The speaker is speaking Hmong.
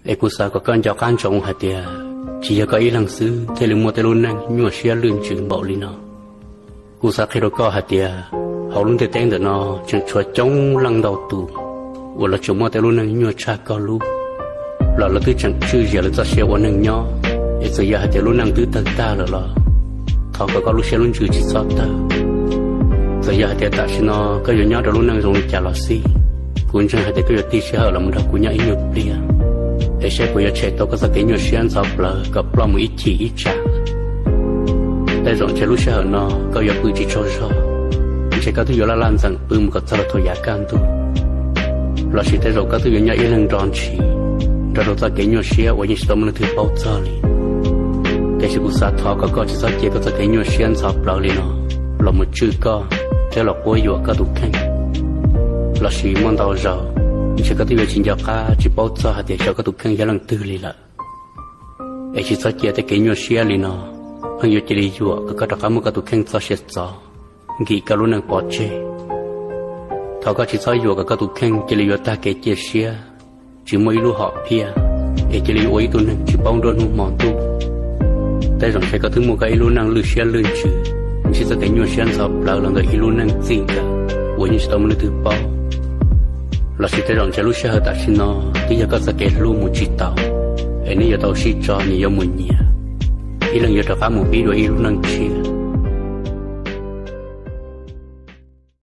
Es kuv xav kom koj nco qab ntsoov hais tias tsis yog koj ib leeg xwb thiaj li muaj tej lub neej nyuaj siab lwj ntsws npaum li no. Kuv xav qhia rau koj hais tias hauv lub ntiaj teb ntawm no tseem tshuav coob leej ntau tus uas lawv tseem muaj tej lub neej nyuaj tshaj koj lub, los lawv twb tseem tswj zias lawv txoj sia ua neeg nyob. Es txawm yog hais tias lub neej twb tawg tag lawm los thov kom koj lub siab lub ntsws tsis txhob tawg. Txawm yog hais tias tam sim no koj yuav nyob rau lub neej zoo li cas los xij, kuv ntseeg hais tias koj yuav tig sij hawm los mus nrog kuv nyob ib nyuag pliag, es saib puas yuav tshem tau koj txoj kev nyuaj siab ntxhov plawv kom ploj mus ib chim ib tsam. Tej zaum ntshe lub sij hawm no koj yuav pw tsis tsaug zog, ntshe koj twb yuav laj laj ntxeem pw mus kom txog rau thaum yav kaj ntug, lossis tej zaum koj twb yuav nyob ib leeg nro ntshis nrog rau txoj kev nyuaj siab uas yeej tsis tau muaj leej twg paub txog li. Tiam sis kuv xav thov kom koj tsis txhob cia koj txoj kev nyuaj siab ntxhov plawv li no los mus tswj koj thiab los quab yuam koj tus kheej. Lossis muaj ntau zaus ntshe koj twb yuav tsis nco qab tsis paub txog hais tias xyov koj tus kheej yog leej twg li lawm. Es tsis txhob cia tej kev nyuaj siab li no pheej yuav cia li yuam kom koj rov qab muab koj tus kheej txoj sia txov, nkim koj lub neej pov tseg. Thov koj tsis txhob yuam kom koj tus kheej cia li yuav tag kev cia siab, tsis muaj ib lub hom phiaj, es cia li yuav ua ib tug neeg tsis paub nruab hnub hmo ntuj. Tej zaum ntshe koj twb muaj koj ib lub neej lwj siab lwj ntsws, ntsib txoj kev nyuaj siab ntxhov plawv los ntawm ib lub neej txij nkawm uas yeej tsis tau muaj leej twg paub. Lossis tej zaum ntshe lub sij hawm tam sim no twb yog koj txoj kev hlub mus tsis taus, es neb yuav tau sib tso nyias yuav mus nyias, ib leeg yuav rov qab mus pib dua ib lub neej tshiab.